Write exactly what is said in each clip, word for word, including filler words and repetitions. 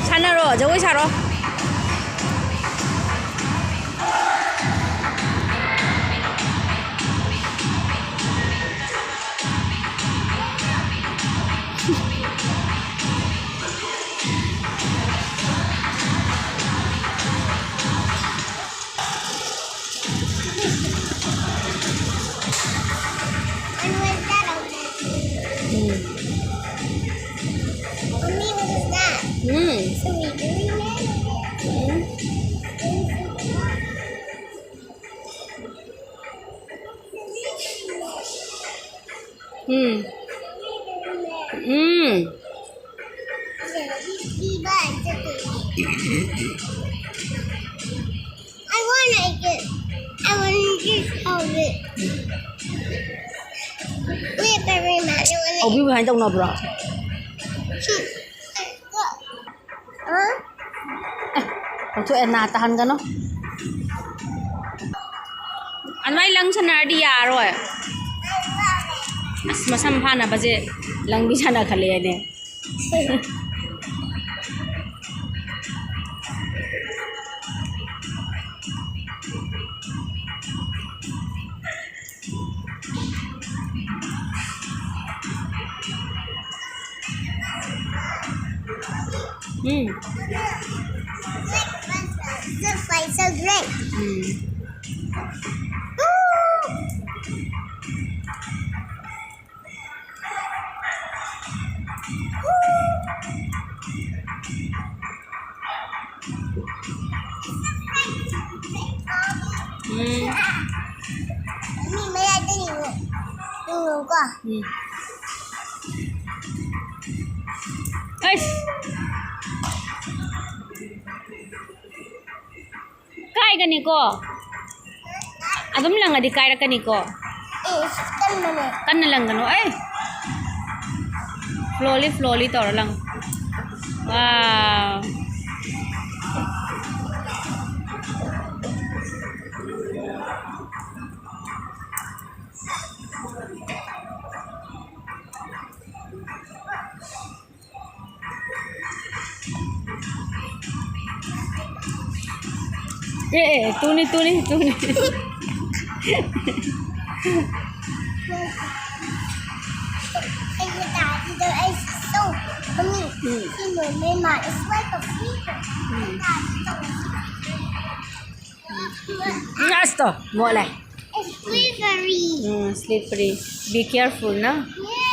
ꯁꯥꯟꯅꯔꯣ, ꯖꯒꯣꯏ ꯁꯥꯔꯣ꯫ And what's that over there? Mm. Mommy, what is that? Mm. Can we do it? Mm. Mm. Mm. I wanna eat it. I wanna just hold it. Wait, every minute. ꯍꯧꯕꯤ ꯀꯃꯥꯏꯅ ꯇꯧꯅꯕ꯭ꯔꯣ? Huh? ꯂꯧꯊꯣꯛꯑꯦ, ꯅꯥ ꯇꯥꯍꯟꯒꯅꯨ꯫ ꯑꯗꯨꯃꯥꯏꯅ ꯂꯪ ꯁꯥꯟꯅꯔꯗꯤ ꯌꯥꯔꯣꯏ꯫ ꯑꯁ, ꯃꯁꯝ ꯐꯥꯅꯕꯁꯦ ꯂꯪꯕꯤ ꯁꯥꯟꯅ ꯈꯜꯂꯦꯅꯦ꯫ Mm. This is so great. Mm. Mm. Ini maya dini mo. Ini ko. Mm. Ay! ꯀꯥꯏꯒꯅꯤꯀꯣ? ꯑꯗꯨꯝ ꯂꯪꯉꯗꯤ ꯀꯥꯏꯔꯛꯀꯅꯤꯀꯣ? ꯏꯁ, ꯀꯟꯕꯅꯦ꯫ ꯀꯟꯅ ꯂꯪꯒꯅꯨ꯫ ꯑꯩ! Slowly, slowly ꯇꯧꯔ ꯂꯪ꯫ Wow. ꯑꯦ, ꯑꯦ, ꯇꯨꯅꯤ, ꯇꯨꯅꯤ, ꯇꯨꯅꯤ꯫ And the daddy, there is so funny. Mm. You know, my mom is like a fever. Mm. The daddy, don't. Asto, mole. It's slippery. Mm, slippery. Be careful, no? Yeah.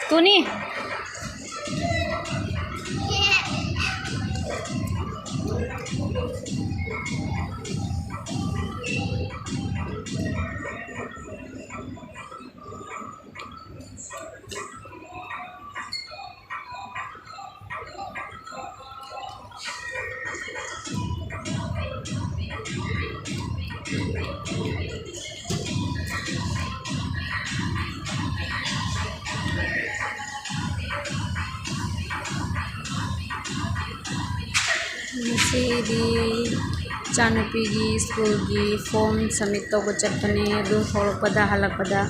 ꯇꯨꯅꯤ꯫ ꯉꯁꯤꯗꯤ ꯏꯆꯥꯅꯨꯄꯤꯒꯤ ꯁ꯭ꯀꯨꯜꯒꯤ form submit ꯇꯧꯕ ꯆꯠꯄꯅꯦ꯫ ꯑꯗꯨ ꯊꯣꯛꯂꯛꯄꯗ, ꯍꯜꯂꯛꯄꯗ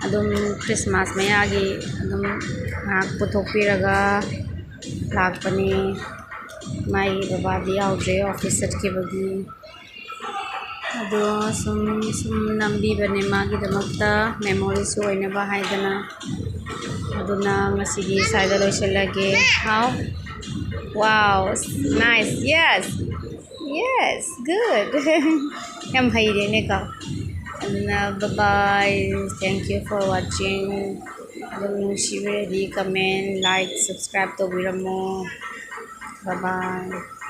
ꯑꯗꯨꯝ ꯈ꯭ꯔꯤꯁꯃꯥꯁ ꯃꯌꯥꯒꯤ ꯑꯗꯨꯝ ꯉꯥꯏꯍꯥꯛ ꯄꯨꯊꯣꯛꯄꯤꯔꯒ ꯂꯥꯛꯄꯅꯦ꯫ ꯃꯥꯒꯤ ꯕꯕꯥꯗꯤ ꯌꯥꯎꯗ꯭ꯔꯦ, ꯑꯣꯐꯤꯁ ꯆꯠꯈꯤꯕꯒꯤ꯫ ꯑꯗꯣ ꯁꯨꯝ, ꯁꯨꯝ ꯅꯝꯕꯤꯕꯅꯦ ꯃꯥꯒꯤꯗꯃꯛꯇ, ꯃꯦꯃꯣꯔꯤꯁꯨ ꯑꯣꯏꯅꯕ ꯍꯥꯏꯗꯅ꯫ ꯑꯗꯨꯅ ꯉꯁꯤꯒꯤ ꯁ꯭ꯋꯥꯏꯗ ꯂꯣꯏꯁꯤꯜꯂꯒꯦ꯫ ꯍꯥꯎ꯫ Wow, nice. Yes. Yes, good. ꯌꯥꯝ ꯍꯩꯔꯦꯅꯦꯀꯣ꯫ ꯑꯗꯨꯅ bye bye. Thank you for watching. ꯑꯗꯨꯝ ꯅꯨꯡꯁꯤꯕꯤꯔꯗꯤ comment, like, subscribe ꯇꯧꯕꯤꯔꯝꯃꯣ꯫ Bye bye.